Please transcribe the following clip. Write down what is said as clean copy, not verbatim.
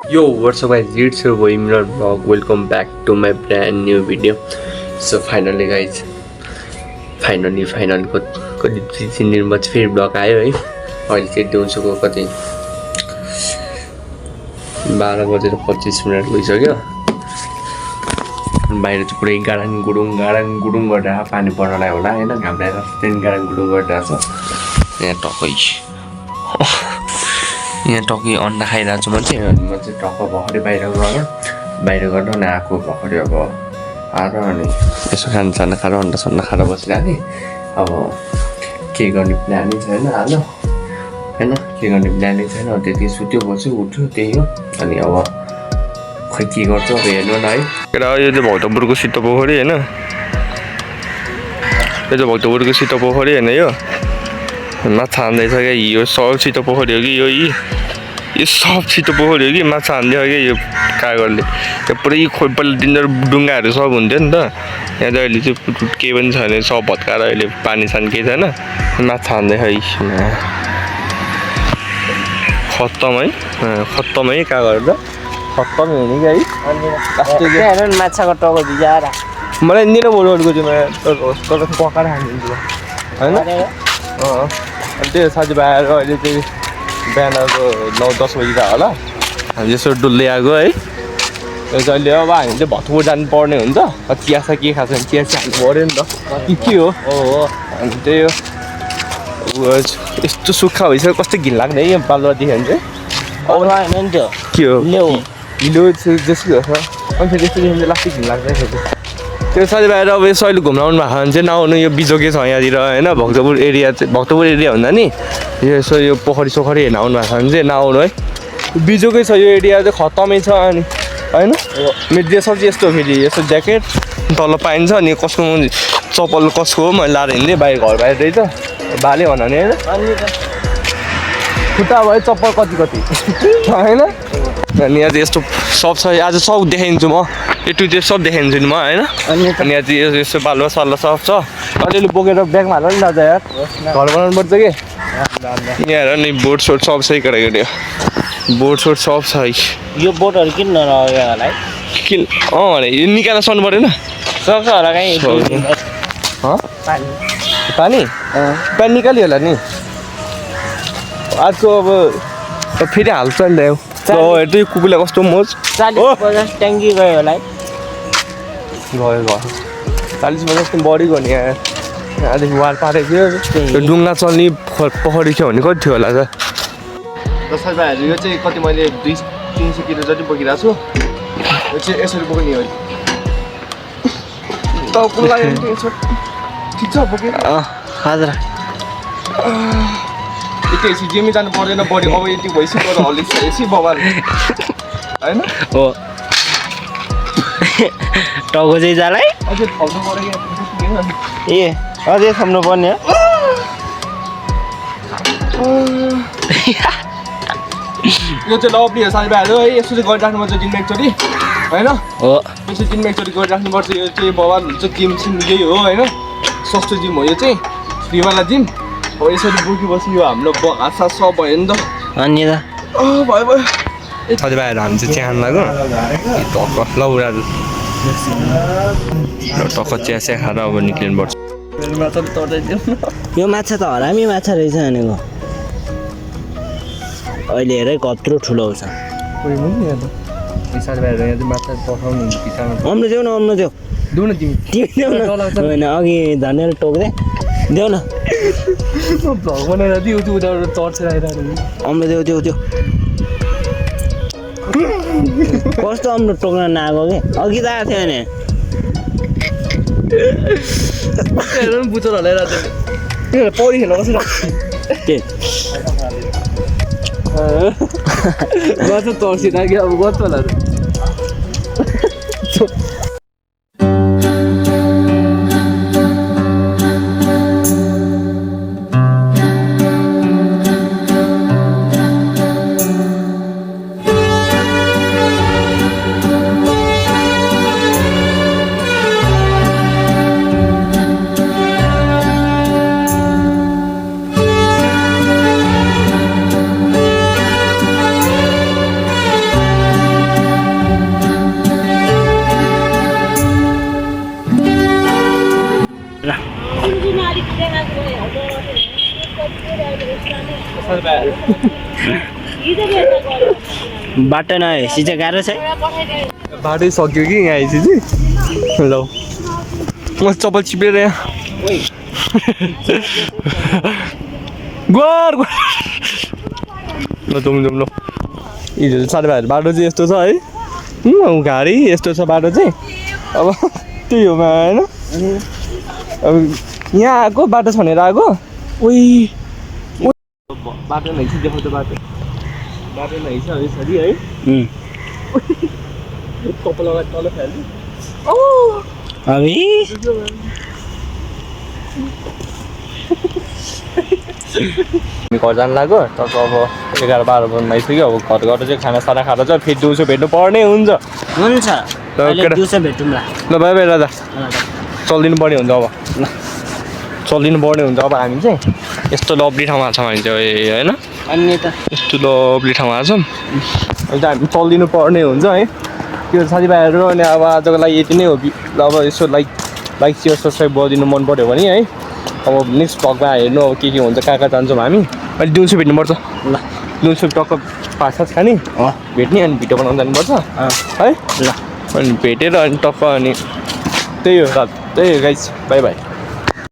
Yo, what's up guys, it's your boy Imran vlog. Welcome back to my brand new video. So finally guys, finally कति 3 दिनपछि फेरि blog आयो है। अहिले चाहिँ दिउँसोको कति 12:25 भइसक्यो। बाहिर चाहिँ पुरै गाडाङ गुडुङ गरेर पानी पर्नलाई होला हैन, घाम लागेर त्यही गाडाङ गुडुङ गरिरहेको छ। यहाँ टक्कै अन्डा खाइरहेको छु म चाहिँ टक्क भर्खरै बाहिर गरेर अनि आएको भर्खरै अब आएर अनि यसो खाना खाएर अन्डा खाएर बसिरहेको थिएँ। अब के गर्ने प्लानै छैन आज होइन, के गर्ने प्लानै छैन। त्यति सुत्यो बस्यो उठ्यो त्यही हो। अनि अब खै के गर्छु अब हेर्नु न है। यो चाहिँ भक्तपुरको सितो पोखरी होइन, यो चाहिँ भक्तपुरको सितो पोखरी होइन, यो माछा हान्दैछ क्या। यो सब सितो पोखरी हो कि यो सब सितो पोखरी हो कि माछा हान्दियो क्या यो कागरले। यो पुरै पहिला दिनजर डुङ्गाहरू सब हुन्थ्यो नि त। यहाँ चाहिँ अहिले चाहिँ केही पनि छैन, सब भत्काएर अहिले पानी केही छैन, माछा हान्दैछ। खत्तम है कागज त खत्तम हो नि है। माछाको टाउको भिजाएर मलाई निर बोल्नुको चाहिँ पकाएर हानिदिन्छु होइन। अनि त्यो साथीभाइ आएर अहिले चाहिँ बिहानको 9-10 बजी त होला यसो डुल्दै आएको है। यो चाहिँ अहिले अब हामी चाहिँ भक्तपुर जानु पर्ने हुन्छ। चिया छ के खान्छ चिया चाहिँ हाल्नु पऱ्यो नि त, के हो। अनि त्यही हो, यस्तो सुक्खा भइसक्यो, कस्तो घिन लाग्ने है यो बालुवा देख्यो भने चाहिँ। के हो हिलो जस्तो छ अनि त्यस्तो देखिन्छ लास्टै घिन लाग्छ। त्यो साथीभाइहरू अब यसो अहिले घुम्न आउनु भएको भने चाहिँ नआउनु, यो बिजोगे छ यहाँतिर होइन। भक्तपुर एरिया भन्दा नि यसो यो पोखरी सोखरी हेर्न आउनु भएको छ भने चाहिँ नआउनु है। बिजोकै छ यो एरिया चाहिँ, खत्तमै छ। अनि होइन मेरो ड्रेसअप चाहिँ यस्तो, फेरि यस्तो ज्याकेट तल पाइन्छ। अनि कसको चप्पल कसको हो मैले लाएर हिँड्दै बाहिर घर बाहिर रहेछ बाले भन नि होइन। खुट्टा भयो चप्पल कति होइन। अनि यहाँ चाहिँ यस्तो सब छ, आज सब देखाइदिन्छु म, ए टु जेड सब देखाइदिन्छु नि म होइन। अनि यहाँ चाहिँ यस्तो बालुवा सल्ला सब छ। अलिअलि बोकेर ब्यागमा हाल्नु नि दाजु यार, घर बनाउनु पर्छ कि। यहाँ हेर नि बोट सोट सब छ केटाकेटी, बोट सोट सब छ है। यो बोटहरू किन नरह्यो होला है, किन अरे यो निकालेर सक्नु परेन सक्छ होला कहीँ पानी निकालियो होला नि आजको। अब फेरि हाल्छ नि ल्याउ हेर्दै कुकुरलाई कस्तो मोज 40-50 ट्याङ्की गयो होला है। गयो 40-50 बढी गयो नि। यहाँदेखि वार पारेको थियो, डुङ्गा चल्ने पोखरी थियो भने कति थियो होला त। साथीभाइहरू यो चाहिँ कति मैले 200-300 किलो जति बोकिरहेको छु। यो चाहिँ यसरी बोक्ने हो टाउको लाग्यो ठिक छ बोके हजुर। यति जिमी जानु पर्दैन बढी, अब यति भइसक्यो हलिस यसै बबाल होइन हो। टाउको चाहिँ जाला है, अझै थप्नु पऱ्यो ए अझै थप्नु पर्ने यो चाहिँ लभली हो साथीभाइहरू है। यसो चाहिँ गरिराख्नुपर्छ दिनमा एकचोटि होइन, हो यसो दिनमा एकचोटि गरिराख्नुपर्छ। यो चाहिँ बबाल हुन्छ, जिम सिम यही हो होइन, सस्तो जिम हो यो चाहिँ, फ्रीवाला जिम। अब यसरी बोकिबस्यो यो हाम्रो हातसा सब भयो नि त। अनि त भयो साथीभाइहरू हामी चाहिँ चिया खानु लाग्यो टक्क लौराहरू टक्क चिया चिया खाएर अब निक्लिनुपर्छ। यो माछा त हरामी माछा रहेछ भनेको, अहिले हेर कत्रो ठुलो आउँछ। साथीभाइहरू यहाँ चाहिँ माछा पठाउनु अम्नु देऊ न देऊ न तिमी देऊ न होइन अघि धनियाँ टोक्दै देऊ न भ्लग बनाएर दियो त्यो उताबाट चर्चेर आइरहेको अम्लो देऊ कस्तो अम्लो टोक्न नआएको कि अघि त आएको थियो भने बुचर हलाइरहेको थियो पौडी खेल्न बसेर के गर्छ तर्सिरहेको अब गर्छ होला। बाटो नभएपछि चाहिँ गाह्रो छ है। बाटै सक्यो कि यहाँ आएपछि ल म चप्पल चिपेर यहाँ गुहार ल जाउँ ल हिजो साथीभाइहरू बाटो चाहिँ यस्तो छ है घाडी यस्तो छ बाटो चाहिँ अब त्यही हो होइन अब यहाँ आएको बाटो छ भनेर आएको उही बाटो नै छ देखाउँछ बाटो नै छ यसरी है कपाल अगाडि तल फाल्नु अबे हामी घर जानु लाग्यो तर अब 11-12 बजीमा आइसक्यो अब घर गएर चाहिँ खाना खाएर चाहिँ फेरि दिउँसो भेट्नु पर्ने हुन्छ हुन्छ अहिले दिउँसो भेटौँला ल बाई बाई राजा चलिदिनु पर्ने हुन्छ अब ल चलिदिनु पर्ने हुन्छ अब हामी चाहिँ यस्तो लभली ठाउँमा छौँ हामी चाहिँ होइन अन्य त यस्तो लभली ठाउँमा छौँ अहिले चाहिँ हामी चलिदिनु पर्ने हुन्छ है त्यो साथीभाइहरू अनि अब आजको लागि यति नै हो अब यसो लाइक सेयर सब्सक्राइब गरिदिनु मन पऱ्यो भने है अब नेक्स्ट भ्लगमा हेर्नु अब के हुन्छ कहाँ जान्छौँ हामी अहिले दिउँसो भेट्नुपर्छ ल दिउँसो टक्क 5-7 खाने भेट्ने अनि भिडियो बनाउनु जानुपर्छ है ल अनि भेटेर अनि टक्क अनि त्यही हो गाइस बाई बाई